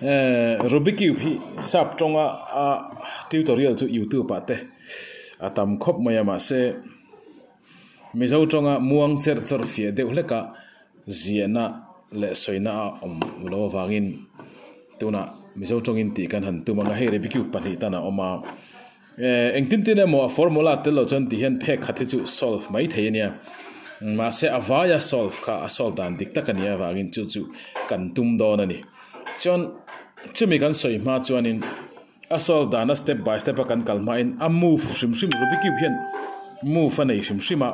Rubik cube hi sap tawnga a tutorial chu youtube ah te a tam khawp mai a mahse mizo tawnga muang cherh chawrh fiah deuh hlek a ziahna leh sawina a awm lo avangin tunah mizo tawngin tih kan han tum ang a hei Rubik cube pahnih tan a awm a engtin tin emaw a formula tel lo chuan ti hian phek khat hi chu solve mai thei a nia mahse a vaia solve kha a solve dan dik tak a nih avangin chu chu kan tum dawn a ni chuan chumi kan sawi hma chuanin a solve dana step by step a kan kal hmain a move hrim hrim Rubik cube hian move a nei hrim hrim a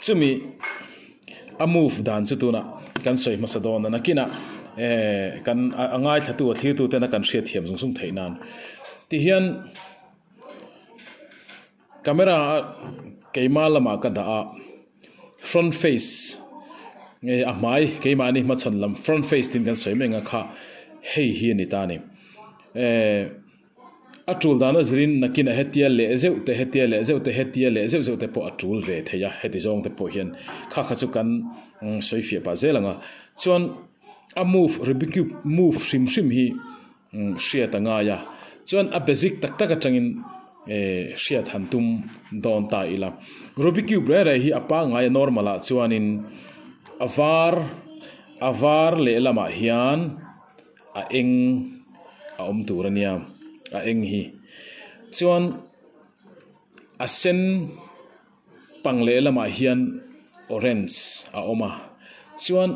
chumi a move dan chu tunah kan sawi hmasa dawn a nakinah kan a ngaithla tu a thlir tu tena kan hriat thiam zung zung theih nan tihian camera a keima lamah ka dah a front face nge a hmai keimahni hmachhawn lam front face tin kan sawi mai ang a kha hei hi a ni ta a ni a tul dan a zirin nakinah hetia leh zeuh te hetia leh zeuh te hetia leh zeuh zeuh te pawh a tul ve thei a heti zawng te pawh hian kha kha chu kan sawi fiah pah zel ang a chuan a move Rubik cube move hrim hrim hi hriat a ngai a chuan a basic tak tak atangin hriat han tum dawn ta ila Rubik cube reng reng hi a pangngai a normal ah chuanin a var a var lehlamah hian a eng a awm tur a nia a eng hi chuan a sen pang lehlamah hian orange a awm a chuan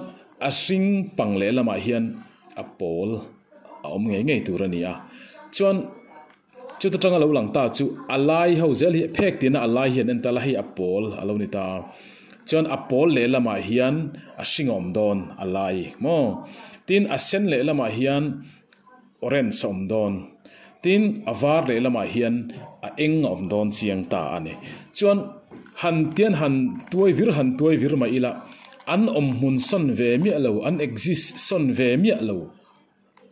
a hring pang lehlamah hian a pawl a awm ngei ngei tur a ni a chuan chuta tanga lo lang ta chu a lai ho zel hi phek tina a lai hian en ta la hei a pawl a lo ni ta chuan a pawl lehlamah hian a hring a awm dawn a lai maw tin a sen lehlamah hian orange a awm dawn tin a var lehlamah hian a eng a awm dawn chiang ta a ni chuan han tian han tuai vir han tuai vir mai ila an awm hmun sawn ve miah lo an exist sawn ve miah lo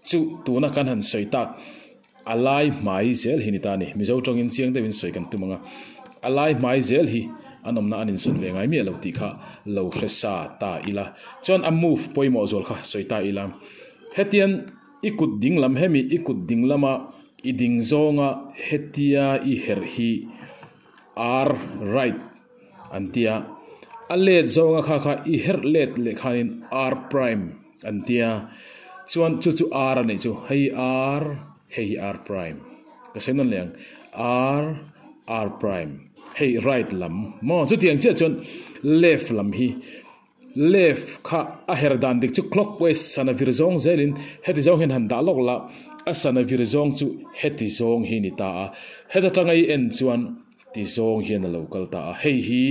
chu tuna kan han sawi tak a lai hmai zel hi ni ta a ni mizo tawngin chiang deuhin sawi kan tum ang a a lai hmai zel hi an awmna an insawn ve ngai miah lo tih kha lo hre sa ta ila chuan a move pawimawh zual kha sawi ta ila hetian i kut ding lam hemi i kut ding lama i ding zawnga hetia i herh hi r right an tia a let zawnga kha kha i herh let leh khanin r prime an tia chuan chu chu r a nih chu hei r hei hi r prime ka sawi nawn leh ang r r prime hei right lam maw chutiang chiah chuan left lam hi left kha a her dan dik chu clockwise sana vir zawng zelin heti zawng hian han dah lawk la a sana vir zawng chu heti zawng hi ni ta a heta tanga i en chuan ti zawng hian a lo kal ta a hei hi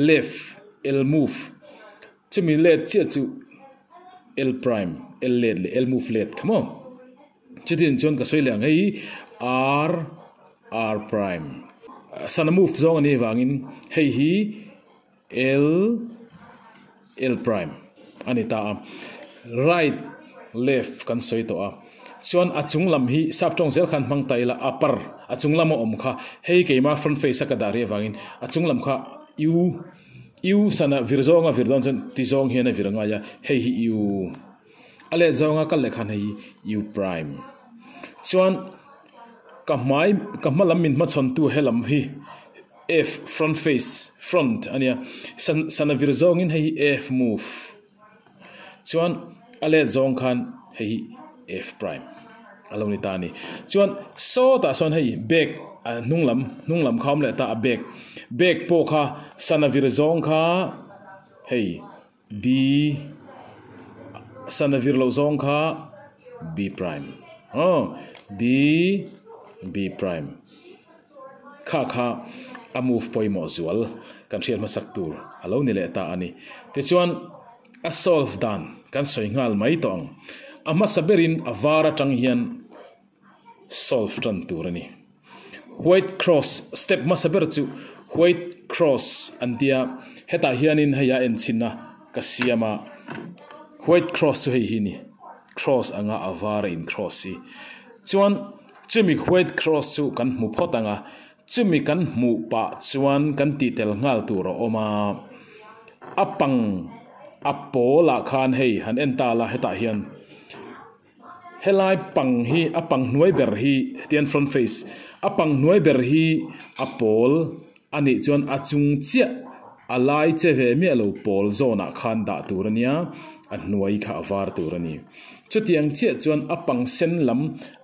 left l move chumi let chiah chu l prime l let leh l move let kha maw chutin chuan ka sawi leh ang hei r r prime sana move zawng ani vangin hei hi l l prime ani ta a right left kan sawi tawh a chuan a chung lam hi sap tawng zel khan hmang ta ila upper a chung lama awm kha hei keima front face a ka dah ri avangin a chung lam kha u u sana vir zawnga vir dawn chuan ti zawng hian a vir angai a hei hi u a let zawnga kal leh khan hei u prime chuan ka hmai ka hma lam min hmachhawn tu helam hi f front face front ania san sana vir zawngin hei hi f move chuan a let zawng khan hei hi f prime a lo ni ta a ni chuan sawtah sawn hei bag a hnung lam hnung lam kha awm leh ta a bag bag pawh kha sana vir zawng kha hei b sana vir loh zawng kha b prime aw b b prime kha kha a move pawimawh zual kan hriat hmasak tur a lo ni leh ta a ni tichuan a solve dan kan sawi nghal mai tawh ang a hmasa berin a var atang hian solve tan tur a ni white cross step hmasa ber chu white cross an tia hetah hianin hei a en chhin a ka siam a white cross chu hei hi ni cross anga a var a in cross hi chuan chumi white cross chu kan hmu phawt anga chumi kan hmuh pah chuan kan tih tel nghal tur a awm a a pang a pawl ah khan hei han en ta la hetah hian. Helai pang hi a pang hnuai ber hi hetian front face a pang hnuai ber hi a pawl a nih chuan a chung chiah a lai che ve miah lo pawl zawnah khan dah tur a nia, a hnuai kha a var tur a ni. Chutiang chiah chuan a pang sen lam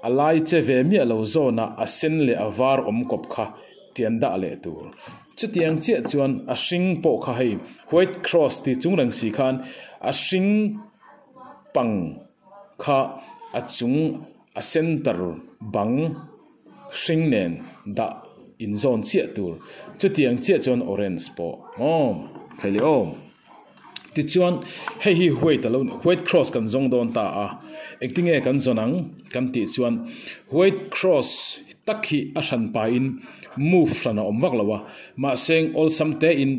a lai che ve miah lo zawnah a sen leh a var awm kawp kha tian dah leh tur. Chutiang chiah chuan a hring pawh kha hei white cross tih chung reng si khan a hring pang kha a chung a center bang hring nen dah inzawn chiah tur. Chutiang chiah chuan orange pawh maw thei leh aw. Tichuan hei hi white a lo white cross kan zawng dawn ta a, engtinge kan zawn ang kan tih chuan white cross tak hi a hran pahin move hran a awm vak lo a, mahse awlsam tein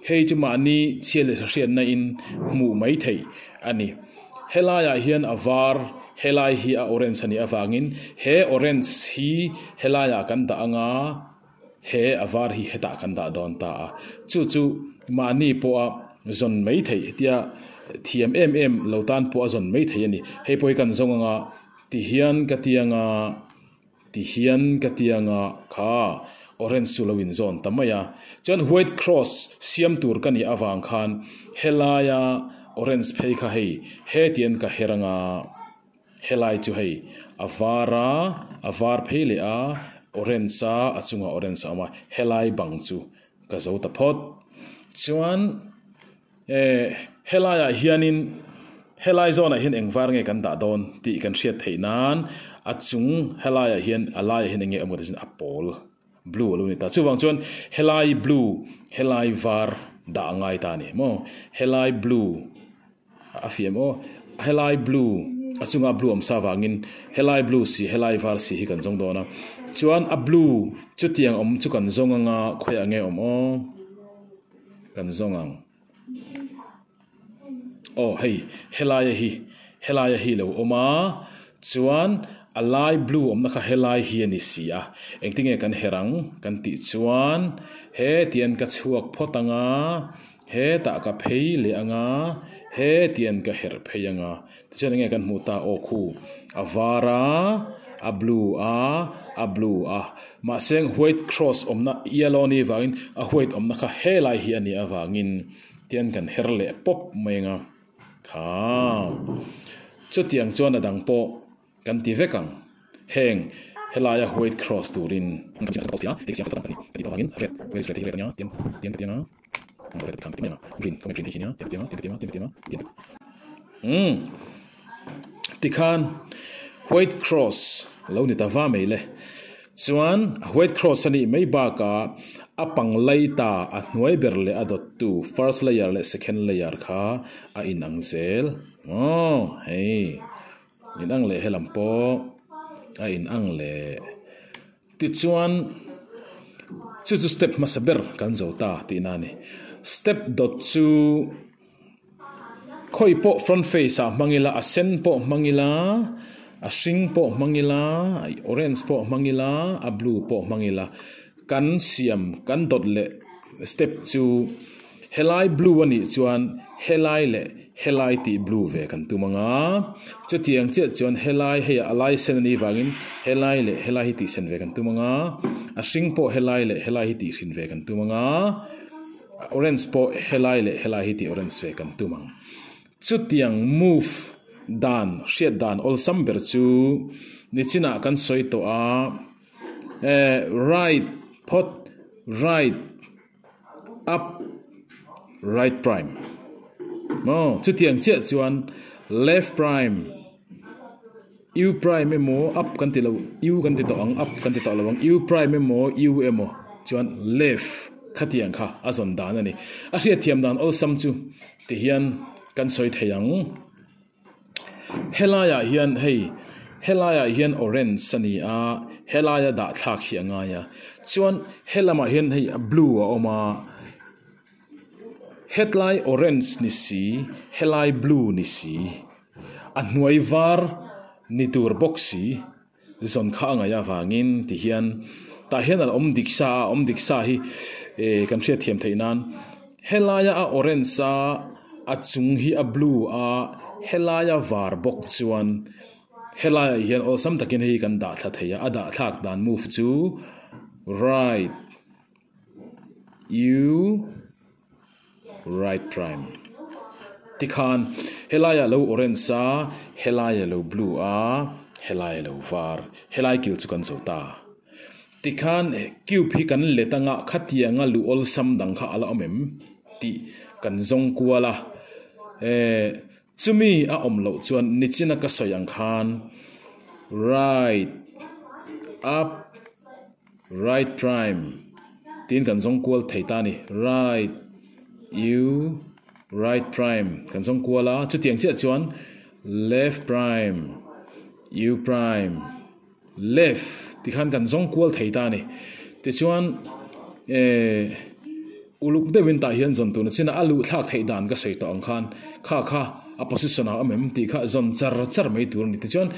hei chu mahni chhia leh hriatna in hmuh mai theih a ni. Helaiah hian a var, helai hi a orange a nih avangin he orange hi helaiah kan dah anga he a var hi hetah kan dah dawn ta a. Chu chu mahni pawha zawn mai theih hetia thiam em em lo tan pawh a zawn mai theih a ni. Hei pawh hi kan zawng anga tihian ka ti anga. Ti hian ka ti anga kha orange chu lo inzawn ta mai a. Chuan white cross siam tur ka nih avang khan helaia orange phei kha hei hetian ka her anga helai chu hei a var a, a var phei leh a orange a, a chungah orange a awm a, helai bang chu ka zo ta phawt. Chuan Eh, helaiah hianin, helai zawnah hian eng var nge kan dah dawn tih kan hriat theih nan a chung helaiah hian a laiah hian eng nge awm ka a pawl, blue a lo ni ta. Chuvang chuan helai blue, helai var dah a ngai ta a ni maw? Helai blue a fiam aw, helai blue a chunga blue awm sa vangin helai blue si helai var si hi kan zawng dawn a. Chuan a blue chutiang awm chu kan zawng anga khawiah nge awm aw? Kan zawng ang. Aw hei helaia hi helaia hi lo awm a chuan a lai blue awmna kha helai hi a ni si a engtinge kan her ang kan tih chuan hetian ka chhuak phawt ang a hetah ka phei leh ang a hetian ka herh phei ang a Tichuan enge kan hmuh ta aw khu a var a, a blue a, a blue a. Mahse white cross awmna yellow a nih avangin a white awmna kha helai hi a nih avangin tian kan her leh pawp mai anga kha. Chutiang chuan a dang pawh kan ti vek ang. Heng helaia white cross turin Umm tikhan white cross lo ni ta va mai le chuan white cross a nih mai bakah a pang lai ta a hnuai ber leh a dawt tu first layer leh second layer kha a inang zel aw hei. In ang leh helam pawh a in ang leh. Tichuan chu chu step hmasa ber kan zo ta tihna a ni. Step dawt chu khawi pawh front face ah hmang ila, a sen pawh hmang ila, a hring pawh hmang ila, orange pawh hmang ila, a blue pawh hmang ila kan siam kan dawt leh step chu Helai blue a nih chuan helai leh helai tih blue ve kan tum ang a, chutiang chiah chuan helai hei a lai sen a nih vangin helai leh helai hi tih sen ve kan tum ang a, a hring pawh helai leh helai hi tih hrin ve kan tum ang a, orange pawh helai leh helai hi tih orange ve kan tum ang. Chutiang move dan hriat dan awlsam ber chu nichinah kan sawi tawh a, eh right phawt right. Up right prime maw chutiang chiah chuan left prime u prime emaw up kan ti lo u kan ti tawh ang up kan ti tawh lo ang u prime emaw u emaw chuan left khatiang kha a zawn dan a ni a hriatthiam dan awlsam chu tihian kan sawi thei ang. Helaiah hian hei helaiah hian orange a ni a, helaia dah thlak hi a ngai a, chuan helamah hian hei a blue a awm a, hetlai orange ni si helai blue ni si a hnuai var ni tur bawk si zawn kha a ngaih avangin ti hian tah hian a awm dik sa a awm dik sa hi eh kan hriat thiam theih nan helaia a orange a a chung hi a blue a helaia var bawk chuan. Helaiah hian awlsam takin hei kan dah thla thei a, a dah thlak dan move chu right U right prime tikhan helaiah lo orange a, helaiah lo blue a, helaiah lo var, helai kil chu kan zo ta. Tikhan cube hi kan let anga khatianga luh awlsam dang kha a la awm em tih kan zawng kual a, eh chumi a awm loh chuan nichina ka sawi ang khan right up right prime tiin kan zawng kual thei ta a ni, right u right prime kan zawng kual a, chutiang chiah chuan left prime u prime. Left ti khan kan zawng kual thei ta a ni. Tichuan eh uluk deuhin tah hian zawn tuna chin a, a luh thlak theih dan ka sawi tawh ang khan kha kha a position ah a awm em tih kha zawn char char mai tur a ni. Tichuan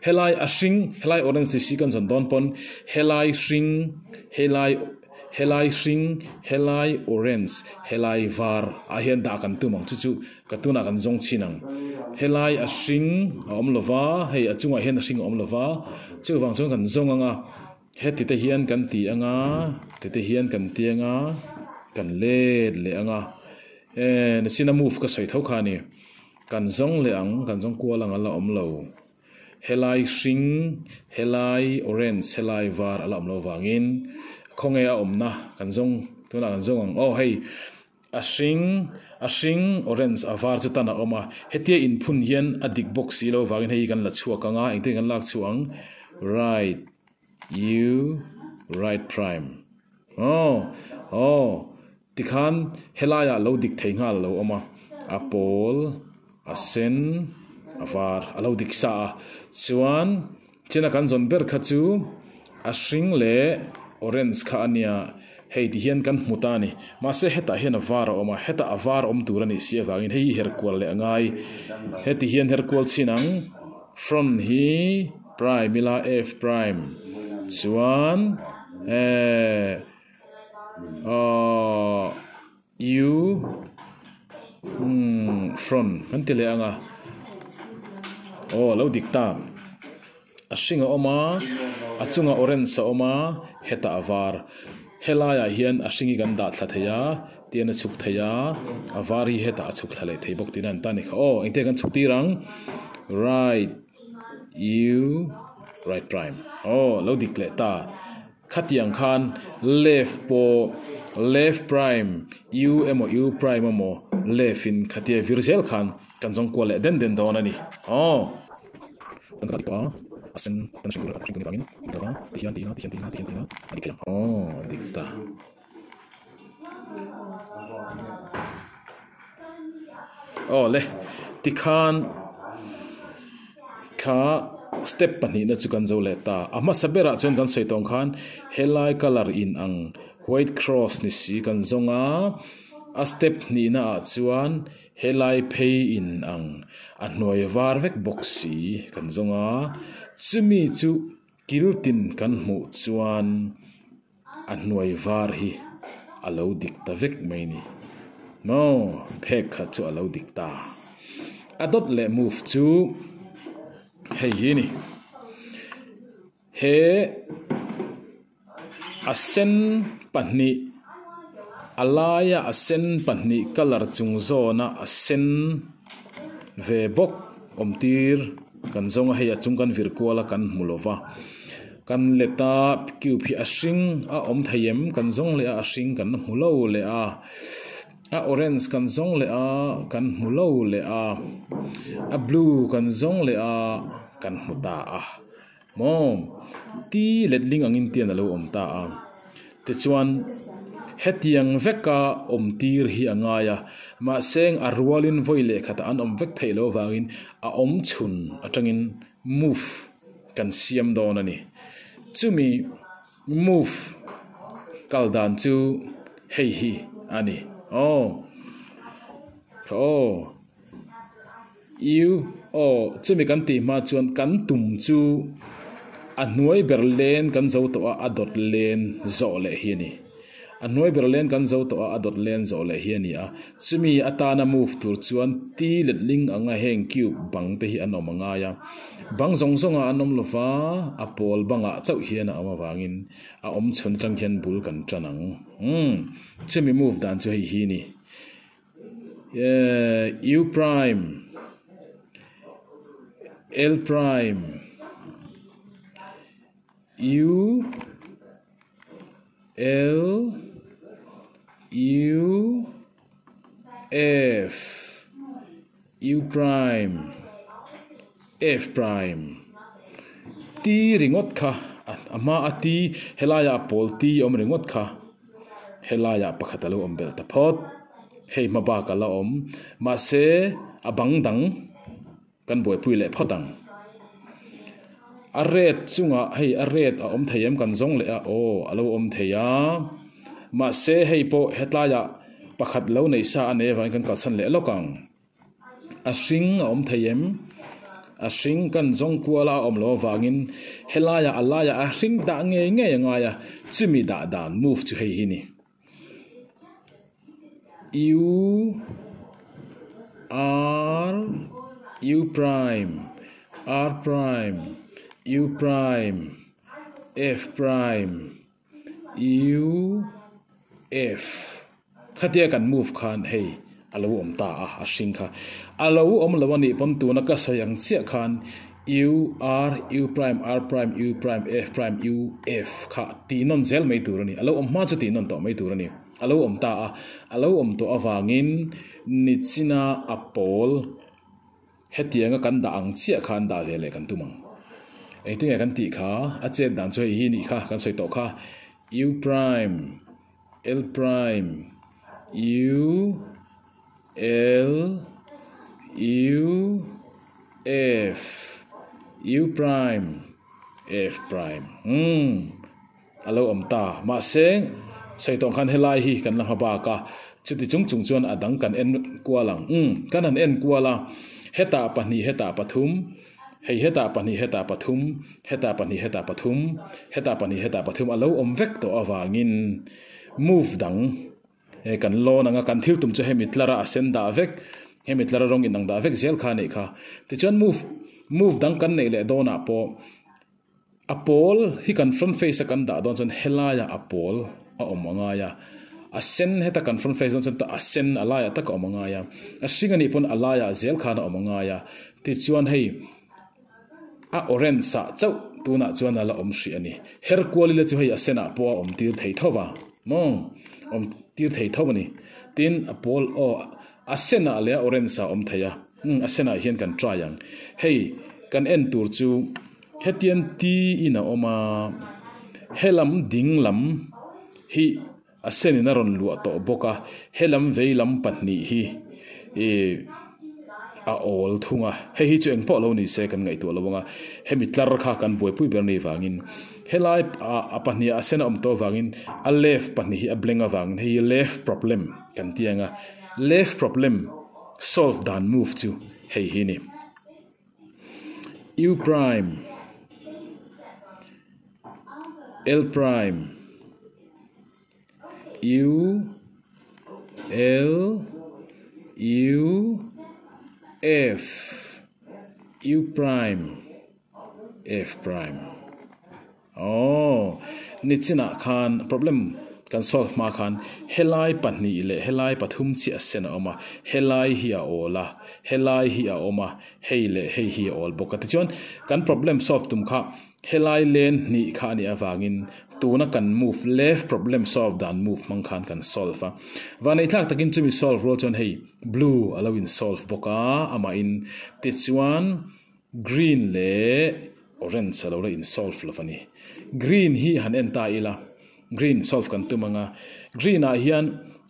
helai a hring helai orange ti si kan zawn dawn pawn helai hring helai helai hring helai orange helai var ah hian dah kan tum ang chu chu Ka tunah kan zawng chhin ang. Helai a hring a awm lo va, hei a chungah hian a hring a awm lo va, chuvang chuan kan zawng ang a, heti te hian kan ti ang a, ti te hian kan ti ang a, kan let leh ang a, eh nachina move ka sawi tho kha a ni. Kan zawng leh ang, kan zawng kual ang a la awm lo. Helai hring, helai orange, helai var a la awm lo vangin khawnge a awmna kan zawng tunah kan zawng ang. Aw hei. A hring, a hring, orange, a var chu tan a awm a. Hetia inphun hian a dik bawk si lo vangin hei hi kan la chhuak ang a, engtin kan lak chhuah ang? Right, U, right prime. Aw, aw, tikhan helaiah lo dik thei nghal a lo awm a, a pawl, a sen, a var a lo dik sa a. Chuan, China kan zawn ber kha chu a hring leh orange kha a nia, hei ti hian kan hmu ta a ni. Mahse hetah hian a var a awm a, hetah a var awm tur a nih si avangin hei hi her kual leh a ngai. Heti hian her kual chhin ang, front hi prime ila F prime chuan eh ahh U umm front kan ti leh ang a, aw lo dik ta. A hring a awm a, a chungah orange a awm a, hetah a var. Helaiah hian a hring hi kan dah thla thei a, tian a chhuk thei a, a var hi hetah a chhuk thla leh thei bawk tihna an ta a ni kha. Aw, engtin kan chhuk tir ang? Right U right prime. Aw, lo dik leh ta. Khatiang khan left pawh left prime U emaw U prime emaw left in khatia vir zel khan Kan zawng kual leh den den dawn a ni. Aw. Kan kal dik tawh a, a sen kan hring tur a hring tur ni vangin kan kal a, ti hian ti ila, ti hian ti ila, ti hian ti ila, a dik thei ang. Aw, dik ta. Aw le, tikhan kha step pahnihna chu kan zo leh ta. A hmasa berah chuan kan sawi tawng khan helai colour in ang white cross ni si kan zawng a, a step hnihna ah chuan Helai phei in ang a hnuai var vek bawk si kan zawng a, chumi chu kiltin kan hmuh chuan a hnuai var hi a lo dik ta vek mai ni maw, phek khat chu a lo dik ta. A dawt leh move chu hei hi ni. He a sen pahnih a laia a sen pahnih colour chung zawna a sen ve bawk awm tir kan zawng a, hei a chung kan vir kual a kan hmu lo va, kan let a cube hi a hring a awm thei em kan zawng leh a a hring kan hmu lo leh a. A orange kan zawng leh a kan hmu lo leh a, a blue kan zawng leh a kan hmu ta a. Maw? Ti letling angin tian a lo awm ta a. Tichuan, hetiang veka awm tir hi a ngai a, mahse a rualin vawi leh khatah an awm vek theih loh avangin a awm chhun atangin move kan siam dawn a ni. Chumi move kal dan chu hei hi a ni. Aw. Aw. U, Aw, chumi kan tih hma chuan kan tum chu a hnuai ber len kan zo tawh a, a dawt len zawh leh hi a ni. A hnuai ber len kan zo tawh a, a dawt len zawh leh hi a ni a. Chumi atana move tur chuan T letling anga heng cube bang te hi an awm a ngai a. Bang zawng zawngah an awm lova, a pawl bangah chauh hian a awm avangin a awm chhun atang hian bul kan tan ang. Umm, chumi move dan chu hei hi a ni. U prime, L prime, U. L U F U prime F prime T ringawt kha a hma a T helaiah a pawl T awm ringawt kha helaiah pakhat a lo awm belh ta phawt hei hma bak a la awm mahse a bang dang Kan buaipui leh phawt ang. A red chungah hei a red a awm thei em kan zawng leh a, aw a lo awm thei a. Mahse hei pawh hetlaiah pakhat lo neih sa a nei avangin kan kalsan leh lawk ang. A hring a awm thei em? A hring kan zawng kuala a awm loh avangin helaiah a laiah a hring dah ngei ngei a ngai a, chumi dah dan move chu hei hi ni. U R U prime R prime U prime F prime U F khatia kan move khan hei a lo awm ta a a hring kha a lo awm lo a nih pawn tuna ka sawi ang chiah khan U R U prime R prime U prime F prime U F kha tih nawn zel mai tur a ni. A lo awm hma chu tih nawn tawh mai tur a ni. A lo awm ta a, a lo awm tawh avangin nichina a pawl hetianga kan dah ang chiah kha an dah ve leh kan tum ang. Engtinge kan tih kha? A chet dan chu hei hi nih kha kan sawi tawh kha. U prime L prime U L U F U prime F prime umm a lo awm ta mahse sawi tawng khan helai hi kan la hma bak a chuti chung chung chuan a dang kan en kual ang umm kan han en kual a hetah pahnih hetah pathum hei hetah pahnih hetah pathum hetah pahnih hetah pathum hetah pahnih hetah pathum a lo awm vek tawh avangin move dang He kan lawn anga kan thil tum chu hemi tlar a a sen dah vek, hemi tlar a rawng inang dah vek zel kha a neih kha. Tichuan move move dang kan neih leh dawnah pawh a pawl hi kan front face a kan dah dawn chuan helaiah a pawl a awm a ngai a, a sen heta kan front face dawn chuan a sen a laiah tak a awm a ngai a, a hring a nih pawn a laiah zel khan a awm a ngai a. Tichuan hei a orange ah chauh tunah chuan a la awm hrih a ni. Her kual ila chu hei a senah pawh a awm tir thei tho va maw? Awm tir thei tho a ni. Tin a pawl aw a senah leh a orange ah a awm thei a, umm a senah hian kan try ang. Hei kan en tur chu hetian T in a awm a, helam ding lam hi a senin a rawn luah tawh bawk a, helam vei lam pahnih hi ih a awl thung a, hei hi chu engpawh lo ni se kan ngaihtuah lo ang a, hemi tlar kha kan buaipui ber ni vangin helai a pahnih a sen a awm tawh avangin a left pahnih hi a blank avangin hei hi left problem kan ti ang a, left problem solve dan move chu hei hi a ni. U prime L prime U L U F U prime F prime Aww nichinah khan problem kan solve hma khan helai pahnih leh helai pathum chiah a sen a awm a, helai hi a awl a, helai hi a awm a, hei leh hei hi a awl bawk a. Tichuan kan problem solve tum kha helai len hnih kha a nih avangin tuna kan move left problem solve dan move hmang khan kan solve a. Vaneihthlak takin chumi solve rual chuan hei blue a lo in solve bawk a amahin tichuan Green leh orange a lo la in solve lo a ni. Green hi han en ta ila, green solve kan tum anga, green ah hian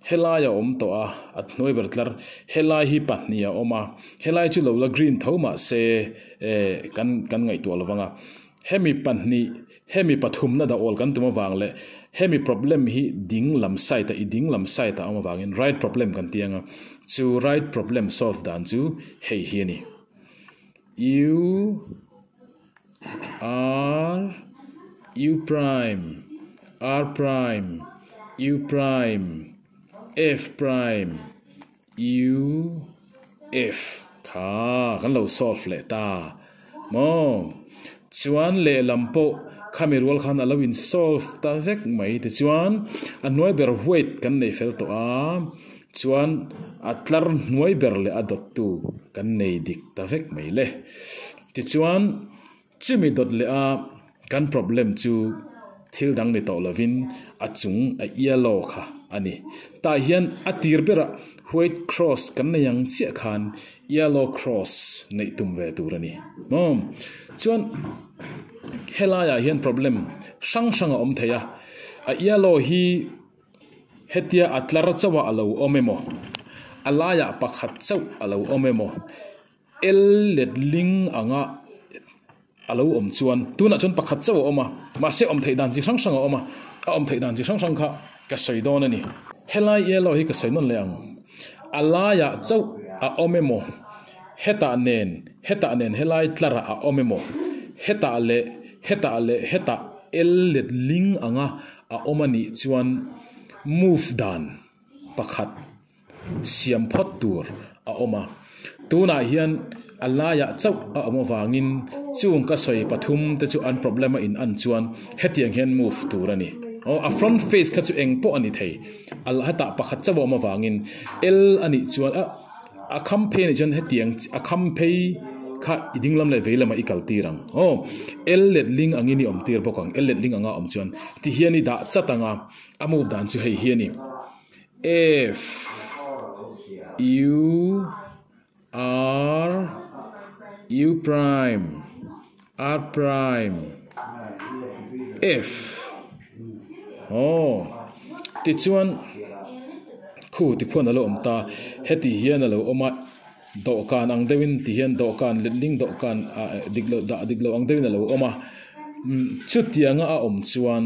helai a awm tawh a, a hnuai ber tlar helai hi pahnih a awm a, helai chu lo la green tho mahse eh kan kan ngaihtuah lo vang a, hemi pahnih hemi pathumna dah awl kan tum avang leh hemi problem hi ding lam side a i ding lam side a awm avangin right problem kan ti anga, chu right problem solve dan chu hei hi a ni. U R U prime R prime U prime F prime U F kha kan lo solve leh ta maw? Chuan lehlam pawh khami rual khan a lo in solve ta vek mai tichuan a hnuai ber white kan nei fel tawh a chuan a tlar hnuai ber leh a dawttu kan nei dik ta vek mai le. Tichuan chumi dawt leh a kan problem chu thil dang ni tawh lovin a chung a yellow kha a ni. Tah hian a tir berah white cross kan nei ang chiah khan yellow cross neih tum ve tur a ni. Maw? Chuan helaiah hian problem hrang hrang a awm thei a, a yellow hi Hetia a tlar chauh a lo awm emaw, a laiah pakhat chauh a lo awm emaw, el let ling anga a lo awm chuan tunah chuan pakhat chauh a awm a, mahse awm theih dan chi hrang hrang a awm a, a awm theih dan chi hrang hrang kha ka sawi dawn a ni. Helai yellow hi ka sawi nawn leh ang, a laiah chauh a awm emaw, hetah nen, hetah nen helai tlarah a awm emaw, hetah leh hetah leh hetah el let ling anga A awm a nih chuan move dan pakhat siam phawt tur a awm a. Tunah hian a laiah chauh a awm avangin chung ka sawi pathum te chu an problem a in an chuan hetiang hian move tur a ni. Aw a front face kha chu eng pawh a ni thei. A hetah pakhat chauh a awm avangin L a nih chuan a A kham phei anih chuan hetiang a kham phei kha i ding lam leh vei lamah i kal tir ang. Aw, L let ling angin i awm tir bawk ang. L let ling anga awm chuan ti hian i dah chat ang a, a move dan chu hei hi a ni. F U R U prime R prime F Aw, tichuan khu ti khuan a lo awm ta, heti hian a lo awm a, dawhkan ang deuhin ti hian dawhkan letling dawhkan ah dik loh dah dik loh ang deuhin a lo awm a, chutianga a awm chuan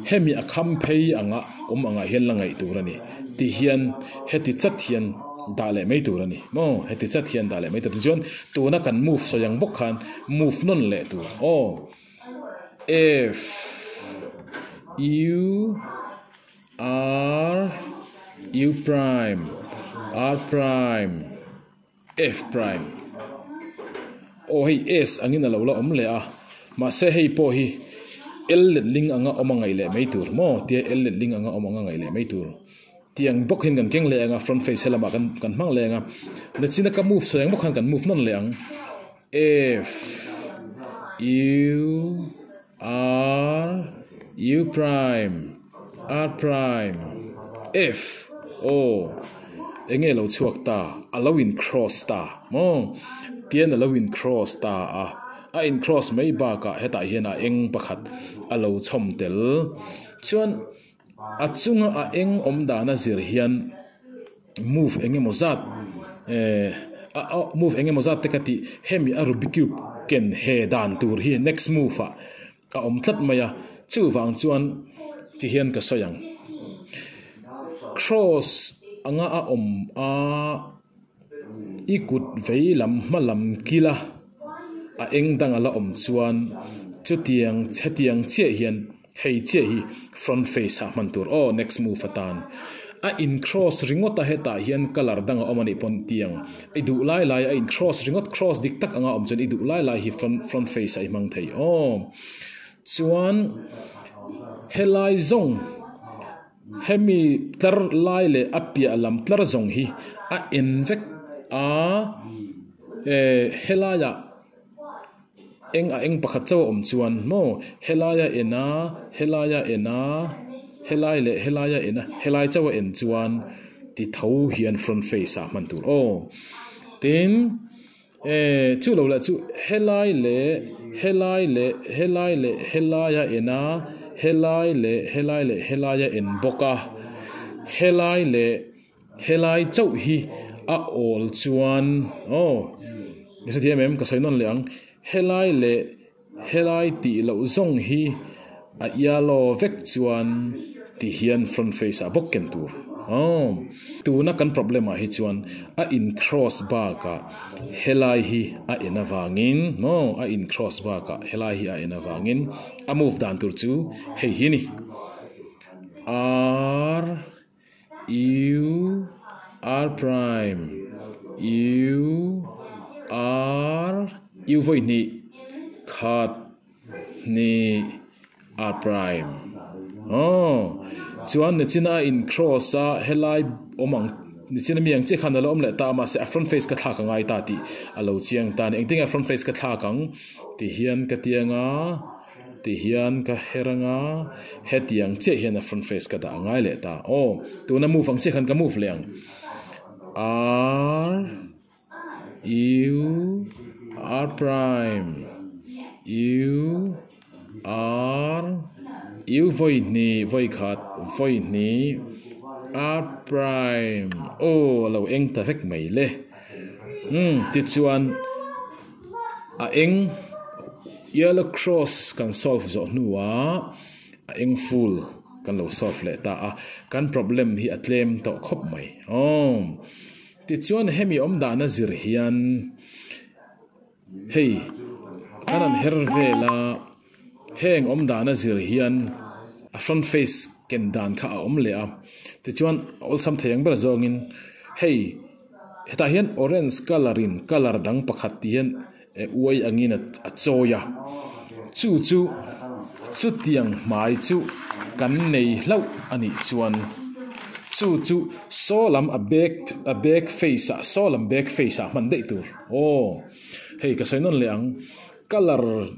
hemi a kham phei anga awm angah hian la ngaih tur a ni ti hian heti chat hian dah leh mai tur a ni maw heti chat hian dah leh mai tur tichuan tuna kan move sawi ang bawk khan move nawn leh tur aw. F U R U prime R prime F prime aw hei S angin a lo la awm leh a mahse hei pawh hi L let ling anga awm a ngaih leh mai tur maw tia L let ling anga awm anga ngaih leh mai tur tiang bawk hian kan keng leh ang a front face helamah kan kan hmang leh ang a nachina ka move sawi ang bawk khan kan move nawn leh ang. F U R U prime R prime F aw enge lo chhuak ta a lo in cross ta maw tian a lo in cross ta a a in cross mai bakah hetah hian a eng pakhat a lo chhawm tel chuan a chunga a eng awm dana zir hian move eng emaw zat eh a move eng emaw zat te ka tih hemi a Rubik cube ken he dan tur hi next move ah a awm tlat mai a chuvang chuan ti hian ka sawi ang cross anga a awm a i kut vei lam hma lam kila a eng dang a la awm chuan chutiang hetiang chiah hian. Hei chiah hi front face ah hman tur aw next move atan. A in cross ringawt a hetah hian colour dang a awm anih pawn tiang i duh lai lai a in cross ringawt cross dik tak anga awm chuan i duh lai lai hi front front face ah i hmang thei aw. Chuan helai zawng hemi tlar lai leh a piah lam tlar zawng hi a en vek a eh helaiah. Eng a eng pakhat chauh a awm chuan maw helaia en a, helaia en a, helai leh helaia en a, helai chauh a en chuan ti tho hian front face ah hman tur aw. Tin, eh chu lo lah chu helai leh helai leh helai leh helaia en a, helai leh helai leh helaia en bawk a, helai leh Helai chauh hi a awl chuan aw i hrethiam em ka sawi nawn leh ang helai leh helai tih loh zawng hi a yellow vek chuan ti hian front face ah bawk ken tur aw tuna kan problem ah hi chuan a in cross bakah helai hi a en avangin maw a in cross bakah helai hi a en avangin a move dan tur chu hei hi a ni. R U R prime U R U vawi hnih khat hnih R prime aw chuan nichina in cross a helai awm ang nichina mi ang chiah khan a lo awm leh ta a mahse a front face ka thlak a ngai ta tih a lo chiang ta a ni engtin nge a front face ka thlak ang ti hian ka tiang a. Ti hian ka her anga, hetiang chiah hian a front face ka dah a ngai leh ta. Aw, tuna move ang chiah khan ka move leh ang. R U R prime U R U vawi hnih vawi khat vawi hnih R prime aw a lo eng ta vek mai le. Umm tichuan. A eng yellow cross kan solve zawh hnuah a eng full kan lo solve leh ta a, kan problem hi a tlem tawh khawp mai. Awm. Tichuan hemi awmdana zir hian hei kan han her vel a, heng awmdana zir hian a front face ken dan kha a awm leh a, tichuan awlsam thei ang ber zawngin hei Hetah hian orange colour in colour dang pakhat tih hian uai angin a chawi a, chu chu chutiang hmai chu kan nei hlauh a nih chuan chu chu saw lam a back a back face ah saw lam back face ah hman daih tur aw hei ka sawi nawn leh ang colour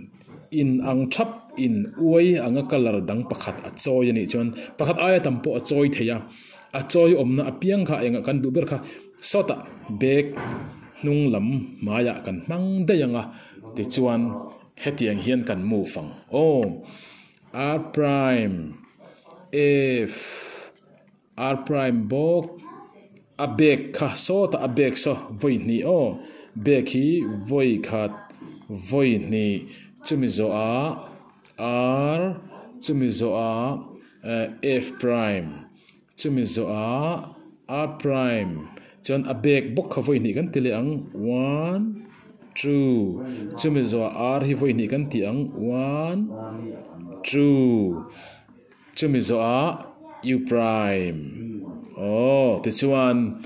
in ang thap in uai anga colour dang pakhat a chawi a nih chuan pakhat aia tam pawh a chawi thei a. A chawi awmna apiang kha engah kan duh ber kha sawtah bag hnung lam hmaiah kan hmang daih ang a, tichuan hetiang hian kan move ang aw. R prime F R prime bawk a bag kha sawtah a bag saw vawi hnih aw bag hi vawi khat vawi hnih chumi zawhah R chumi zawhah F prime chumi zawhah R prime chuan a bag bawk kha vawi hnih kan ti leh ang one two chumi zawhah R hi vawi hnih kan ti ang one two chumi zawhah U prime aw tichuan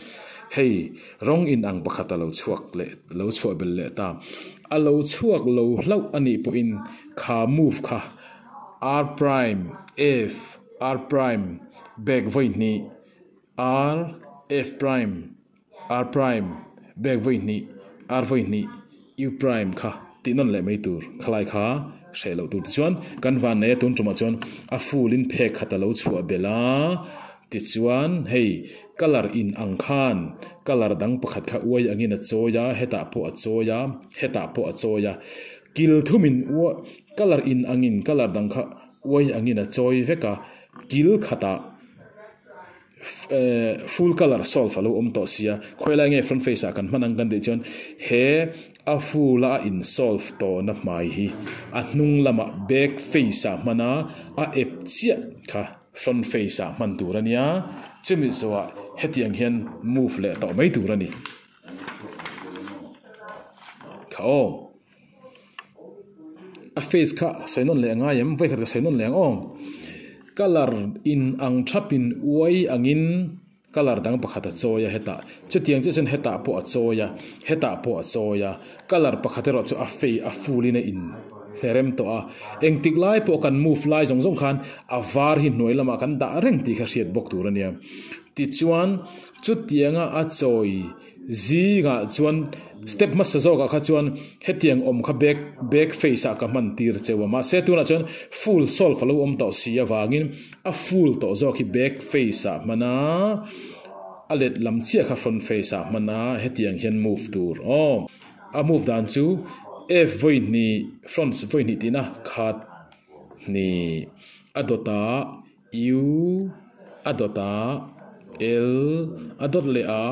hei rawng in ang pakhat a lo chhuak leh lo chhuah belh leh ta a lo chhuak lo hlauh a nih pawhin kha move kha R prime F R prime bag vawi hnih R F prime R prime bag vawi hnih R vawi hnih U prime kha tih nawn leh mai tur khalai kha hreh loh tur tichuan kan van nei a tun tumah chuan a full in phek khat a lo chhuah belh a tichuan hei colour in ang khan colour dang pakhat kha uai angin a chawi a hetah pawh a chawi a hetah pawh a chawi a kil thumin ua colour in angin colour dang kha uai angin a chawi vek a kil khatah Full colour solve a lo awm tawh sia, khawilai nge front face ah kan hman ang kan tih chuan he a full a a in solve tawhna hmai hi a hnung lamah back face ah hman a, a ep chiah kha front face ah hman tur a nia, chumi zawhah hetiang hian move leh tawh mai tur a ni. Kha aw. A face kha sawi nawn leh angai em vawikhat ka sawi nawn leh ang aw colour in ang thap in uai angin colour dang pakhat a chawi a hetah chutiang chiah chuan hetah pawh a chawi a hetah pawh a chawi a colour pakhat erawh chu a fei a full in a in hnerem tawh a engtik lai pawh kan move lai zawng zawng khan a var hi hnuai lamah kan dah reng tih kha hriat bawk tur a nia tichuan chutianga a chawi Zingah chuan step hmasa zawkah kha chuan hetiang awm kha back back face ah ka hman tir cheu a, mahse tunah chuan full solve a lo awm tawh si avangin a full tawh zawk hi back face ah hman a, a let lam chiah kha front face ah hman a, hetiang hian move tur aw. A move dan chu F vawi hnih front vawi hnih tihna khat hnih a dawtah U a dawt a, L a dawt leh a,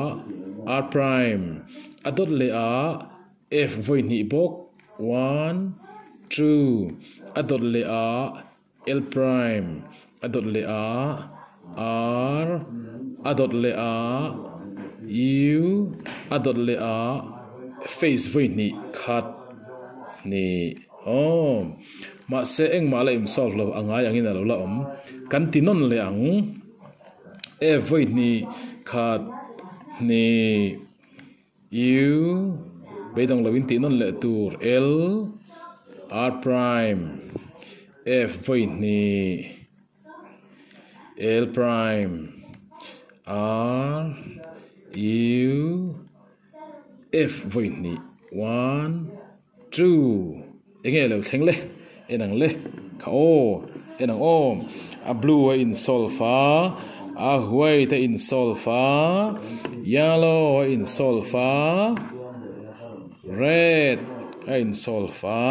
R prime a dawt leh a, F vawi hnih bawk, one, two a dawt leh a, L prime a dawt leh a, R a dawt leh a, U a dawt leh a, face vawi hnih khat hnih. Aw. Mahse engmah la in-solve lo a ngai angin a lo la awm. Kan ti nawn leh ang. F vawi hnih khat hnih U beidawng loin tih nawn leh tur L R prime F vawi hnih L prime R U F vawi hnih one two enge lo thleng le en ang le kha aw en ang aw a blue a in solve a a white a in solve a yellow a in solve a red a in solve a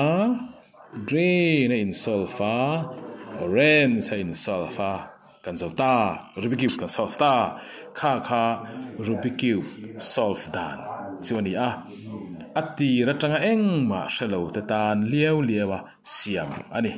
green a in solve a orange a in solve a kan zo ta Rubik cube kan solve ta kha kha Rubik cube solve dan chu a ni a a tir atanga engmah hrelo te tan liau liau a siam a ni.